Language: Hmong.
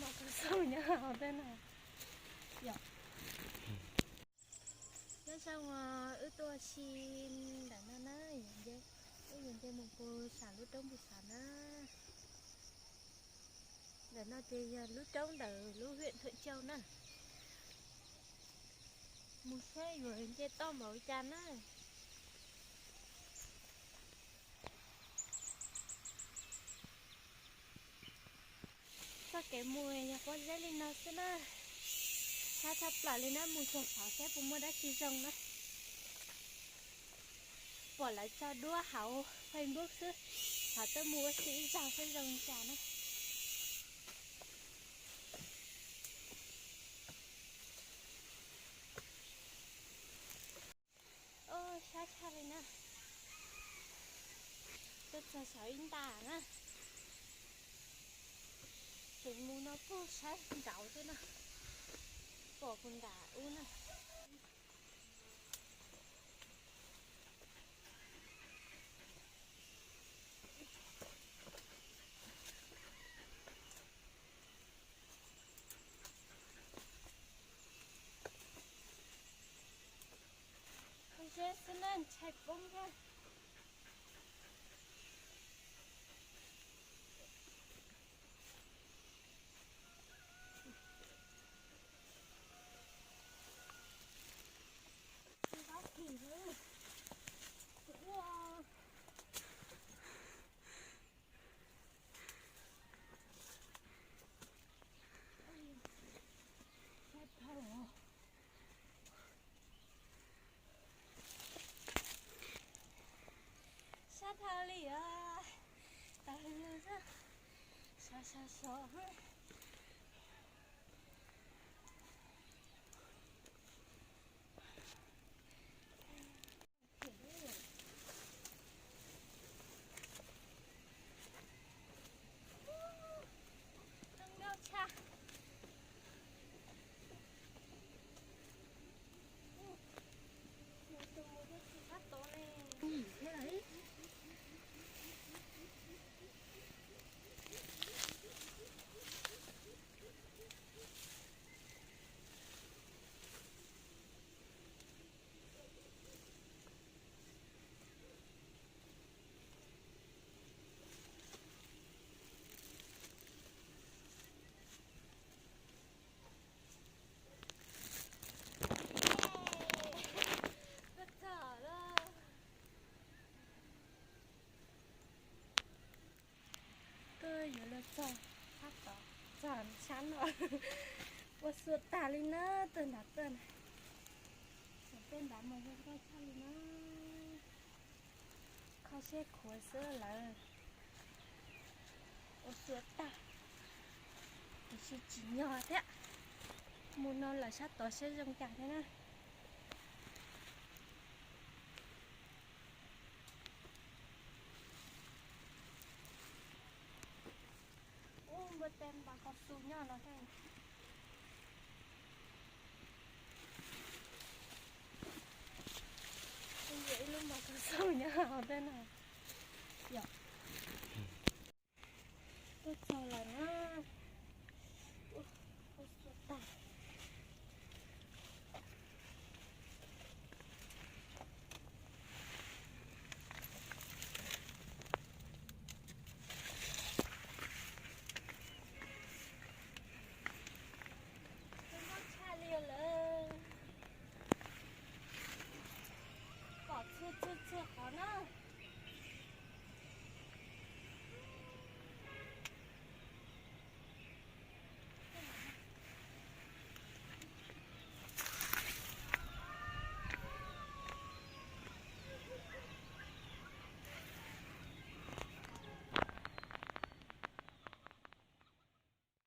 Xauj nyob hauv tej no. Nyob zoo, wb tuaj ua si ntawm no na, wb yuav nce mus puag sam lub roob puag sam na. Ntawm no ces yog lub roob ntawm lub huyện Thuận Châu na. Mus saib yuav nce toj npaum li cas na. Txoj kev mus yog pob zeb li no xwb na. Sab tshaj plaws li na, mus xyuas saib puas muaj dab tsi zoo na. Pom lawv tso duab hauv Facebook xwb, xav tuaj mus ua si ib zaug saib zoo li cas na. Sab tshaj li na. Tuaj txog saum ib nta na. Tseem mus no puag saib nraud xwb na. Pom puag nram ub na. Pob zeb xwb na, ntshai poob thiab. Sab dhau li os, tau li xwb, sov sov sov. Zoo nkauj tshaj. Mus tus mus twb tsis qab tod ne. Tuaj txog lawm. Tuaj yuav luag txog sab tod, txog sab no. Ua xua tag li na, tuaj nrad tuaj na. Tej nrad mas zoo nkauj tshaj li na. Kho siab khuav xwb lawm. Ua xua tag, tiam sis tsim nyog thiab. Mus no lawm sab tod saib zoo cas thiab na. Ub, npua teb npas qhov xu nyob no thiab. Ib lub npas qhov xu nyob hauv tej no. Tuaj txog lawm na. Ua xua tag. Zoo nkauj tshaj li lawm. Pom txhua txhua txhua qhov na.